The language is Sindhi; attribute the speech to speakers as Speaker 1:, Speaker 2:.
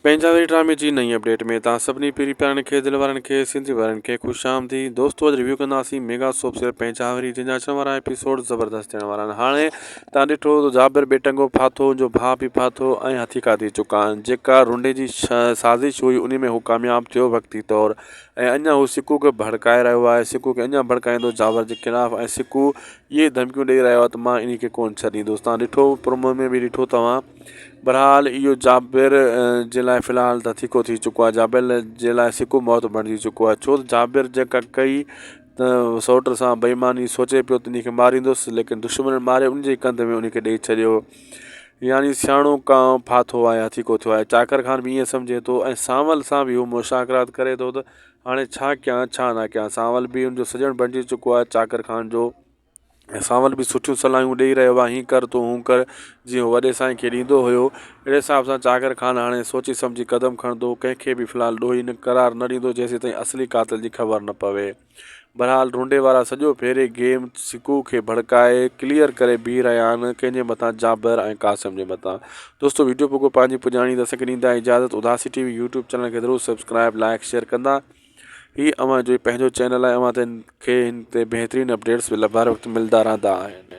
Speaker 1: پنهنجا وري ڊرامي جي نئين اپڊيٽ ۾ توهان سڀني پيري پيارن کي دل وارن کي سنڌي وارن کي خوش آمديد دوستو اڄ ريويو ڪنداسين ميگا سوپ سيريل پنهنجا وري جنهن جا اچڻ وارا ايپيسوڊ زبردست ٿيڻ وارا آهن هاڻي توهان ڏٺو ته جابر ٻيٽنگو ڦاٿو ان جو ڀاء به ڦاٿو ۽ هٿيڪا ٿي چڪا آهن جيڪا رنڊي جي سازش هئي ان ۾ هو ڪامياب ٿيو وقتي طور ۽ اڃا هو سڪو کي ڀڙڪائي رهيو آهي سڪو کي اڃا ڀڙڪائيندو جابر جي خلاف ۽ سڪو اهي ڌمڪيون ڏئي رهيو آهي ته مان انهي کي ڪونه ڇڏيندس توهان ڏٺو پرومو ۾ به ڏٺو توهان بھرحال اھو جابر جي لاء في الحال ته ٿيڪو ٿي چڪو آهي جابر جي لاء سڪو موت بڻجي چڪو آهي ڇو ته جابر جيڪا ڪئي ته سئوٽ سان بيماني سوچي پيو ته ان کي ماريندس ليڪن دشمنن ماري ان جي ڪنڌ ۾ ان کي ڏئي ڇڏيو يعني سياڻو ڪانء ڦاٿو آهي هٿيڪو ٿيو آهي چاڪر خان به ائين سمجهي ٿو ۽ سانول سان به هو مشاڪرات ڪري ٿو ته هاڻي ڇا ڪيان ڇا نه ڪيان سانول به ان جو سڄڻ بڻجي چڪو آهي چاڪر خان جو ۽ سانول به سٺيون صلاحون ڏيئي رهيو آهي هيئن ڪر تون هون ڪر جيئن هو وڏي سائين کي ڏيندو هيو اهڙي حساب سان چاڪر خان هاڻي سوچي سمجهي قدم کڻندو ڪنهن کي به في الحال ڏوهي نه قرار نه ڏيندو جيسيتائين اصلي قاتل جي خبر نه پوي بهرحال ڍونڍي وارا سڄو ڦيري گيم سڪو کي ڀڙڪائي ڪليئر ڪري بيهي رهيا آهن ڪنهن جي مٿان جابر ۽ قاسم جي مٿان دوستو ويڊيو پڳو پنهنجي پڄاڻي ته اسان کي ڏيندا اجازت اداسي ٽي وي يوٽيوب چينل کي ضرور سبسڪرائب لائڪ شيئر ڪندا هي اوهان جو پنهنجو چينل آهي اوهان کي هن تي بهترين اپڊيٽس هر وقت ملدا رهندا آهن.